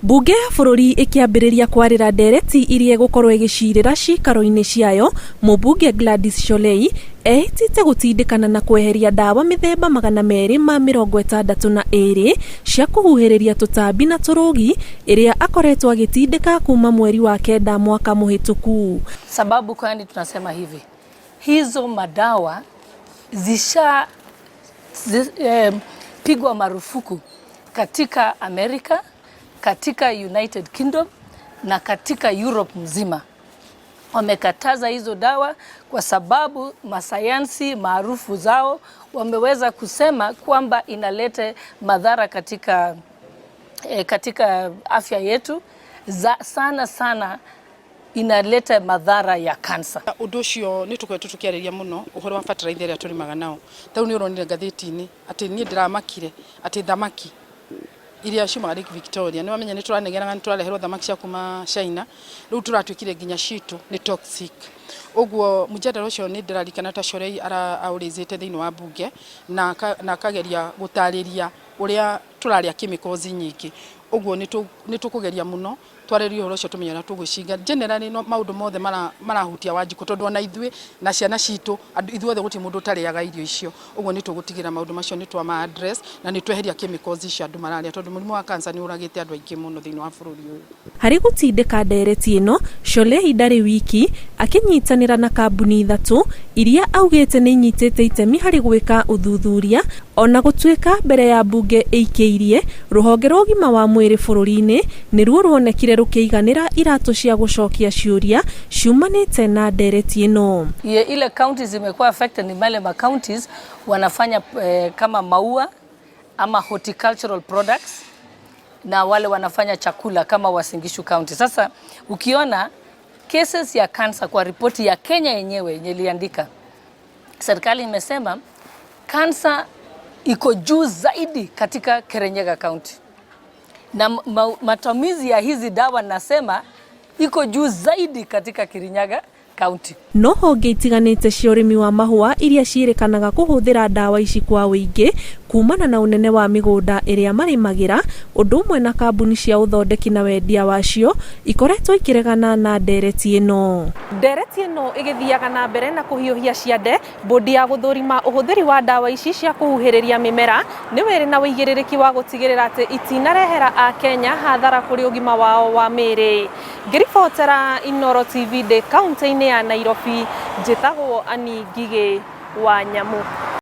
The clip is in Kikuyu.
Mbunge ya bũrũri ĩkĩambĩrĩria kwarĩra ndereti iria ĩgũkorwo ĩgĩcirĩra ciikaro-inĩ ciayo, mũmbunge Gladys Shollei ehĩtĩte gũtindĩkana na kweheria ndawa mĩthemba 262 cia kũhuhĩrĩria tũtambi na tũrũgi ĩrĩa akoretwo agĩtindĩka kuma mweri wa 9 mwaka mũhĩtũku. Sababu kwani tunasema hivi, hizo madawa zisha pigwa marufuku katika Amerika, katika United Kingdom na katika Europe mzima. Wamekataza hizo dawa kwa sababu masayansi maarufu zao wameweza kusema kwamba inaleta madhara katika afya yetu za, sana sana inaleta madhara ya kansa. Undu ucio ni tukoretwo tukiarĩria muno uhoro wa fertilizer ĩrĩa tũrĩmaga nao. Tau nĩ ũronire ngathĩti-inĩ atĩ niĩ ndĩramakire atĩ thamaki iria ciumaga Lake Victoria nĩ wamenya nĩ tũranegeraga nĩ tũrareherwo thamaki cia kuma China, rĩu tũratuĩkire nginya citũ nĩ toxic. Ũguo mũjadala ũcio nĩ ndĩrarikana ta Shollei aũrĩzĩte thĩinĩ wa mbunge na akageria gũtarĩria ũrĩa tũrarĩa chemicals nyingĩ. Ũguo nĩ tũkũgeria mũno twarĩrie ũhoro ũcio tũmenye ũrĩa tũgwĩcinga. Generally no maũndũ mothe marahutia Wanjikũ tondũ ona ithuĩ na ciana citũ ithuothe gũtirĩ mũndũ ũtarĩaga irio icio. Ũguo nĩ tũgũtigĩra maũndũ macio nĩ twama address na nĩ tweheria chemicals icio andũ mararĩa tondũ mũrimũ wa cancer nĩ ũragĩte andũ aingĩ mũno thĩinĩ wa bũrũri ũyũ. Harĩ gũtindĩka ndereti ĩno, Shollei ndarĩ wiki akĩnyitanĩra na kambuni ithatũ iria augĩte nĩ inyitĩte itemi harĩ gwĩka ũthuthuria ona gũtuĩka mbere ya mbunge ĩikĩirie rũhonge rwa ũgima wa mwĩrĩ bũrũri-inĩ nĩruo ruonekire rũkĩiganĩra iratũ cia gũcokia ciũria ciumanĩte na ndereti ĩno. Ile counties zimekuwa affected ni wale ma counties wanafanya kama maua ama horticultural products na wale wanafanya chakula kama Uasin Gishu County. Sasa ukiona cases ya cancer kwa ripoti ya Kenya yenyewe yenye iliandika, serikali imesema cancer iko juu zaidi katika Kirinyaga County, na matumizi ya hizi dawa nasema iko juu zaidi katika Kirinyaga County. No honge itiganĩte cia ũrĩmi wa mahũa iria ciĩrĩkanaga kũhũthĩra ndawa ici kwa ũingĩ kumana na ũnene wa mĩgũnda ĩrĩa marĩmagĩra, ũndũ ũmwe na kambuni cia ũthondeki na wendia wacio ikoretwo ikĩregana na ndereti ĩno. Ndereti ĩno ĩgĩthiaga na mbere na kũhiũhia ciande, bodi ya gũthũrima ũhũthĩri wa ndawa ici cia kũhuhĩrĩria mĩmera nĩwe ĩrĩ na ũigĩrĩrĩki wa gũtigĩrĩra atĩ itinarehera Akenya hathara kũrĩ ũgima wao wa mĩĩrĩ. Ngĩribotera Inooro TV ndĩ kaunti-inĩ ya Nairobi, njĩtagwo Annie Ngigĩ wa Nyamu.